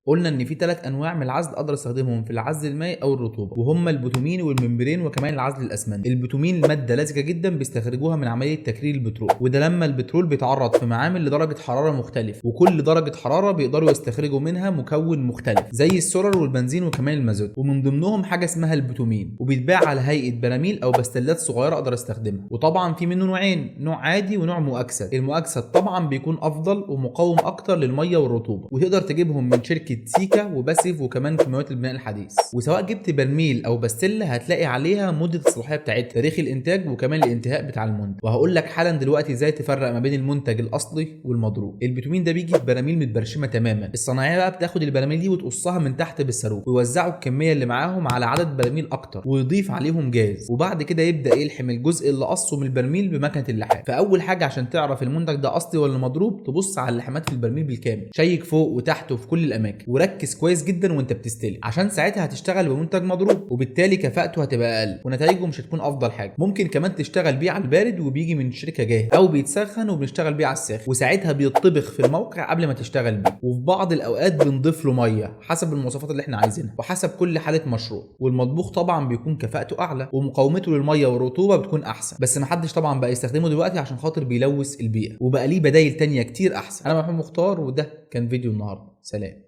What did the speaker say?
قلنا ان في 3 انواع من العزل اقدر استخدمهم في العزل المائي او الرطوبة، وهما البوتومين وال membrane وكمان العزل الاسمنتي. البوتومين مادة لزجه جدا بيستخرجوها من عملية تكرير البترول، وده لما البترول بيتعرض في معامل لدرجة حرارة مختلفة، وكل درجه حرارة بيقدروا يستخرجوا منها مكون مختلف زي السولار والبنزين وكمان المازوت. ومن ضمنهم حاجة اسمها البوتومين، وبيتباع على هيئة براميل او بستلات صغيرة اقدر استخدمها. وطبعا في منه نوعين، نوع عادي ونوع مؤكسد. المؤكسد طبعا بيكون افضل ومقاوم اكتر للمية والرطوبة، وتقدر تجيبهم من شركة سيكا وباسيف وكمان كيماويات البناء الحديث. وسواء جبت برميل او بستله هتلاقي عليها مده الصلاحية بتاعتها، تاريخ الانتاج وكمان الانتهاء بتاع المنتج. وهقول لك حالا دلوقتي ازاي تفرق ما بين المنتج الاصلي والمضروب. البيتومين ده بيجي في براميل متبرشمه تماما. الصناعية بقى بتاخد البراميل دي وتقصها من تحت بالصاروخ، ويوزعوا الكمية اللي معاهم على عدد براميل اكتر، ويضيف عليهم جاز، وبعد كده يبدا يلحم الجزء اللي قصة من البرميل بمكنه اللحام. فاول حاجة عشان تعرف المنتج ده اصلي ولا مضروب، تبص على اللحامات في البرميل بالكامل، check فوق وتحت وفي كل الاماكن، وركز كويس جدا وانت بتستلم، عشان ساعتها هتشتغل بمنتج مضروب وبالتالي كفاءته هتبقى اقل ونتائجه مش هتكون افضل حاجة. ممكن كمان تشتغل بيه على البارد وبيجي من شركة جاهز، او بيتسخن وبنشتغل بيه على الساخن، وساعتها بيطبخ في الموقع قبل ما تشتغل بيه. وفي بعض الاوقات بنضيف له مية حسب المواصفات اللي احنا عايزينها وحسب كل حاله مشروع. والمطبوخ طبعا بيكون كفاءته اعلى ومقاومته للمية والرطوبة بتكون احسن، بس محدش طبعا بقى يستخدمه دلوقتي عشان خاطر بيلوث البيئة، وبقى ليه بدايل تانية كتير احسن. انا محمود مختار، وده كان فيديو النهارده. سلام.